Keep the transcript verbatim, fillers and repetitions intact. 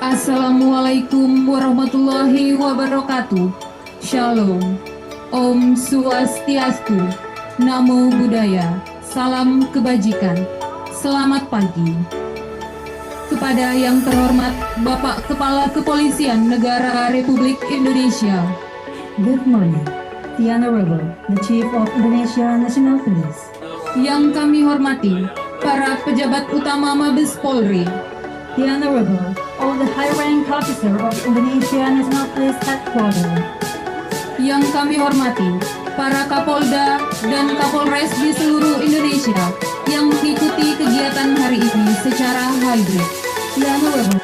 Assalamualaikum warahmatullahi wabarakatuh. Shalom. Om Swastiastu. Namo Buddhaya. Salam kebajikan. Selamat pagi. Kepada yang terhormat Bapak Kepala Kepolisian Negara Republik Indonesia. Good morning. The Honorable, the Chief of Indonesia National Police. Yang kami hormati para pejabat utama Mabes Polri. The Honorable, all the high rank officer of Indonesia National Police Headquarters. Yang kami hormati para Kapolda dan Kapolres di seluruh Indonesia yang mengikuti kegiatan hari ini secara hybrid. The Honorable.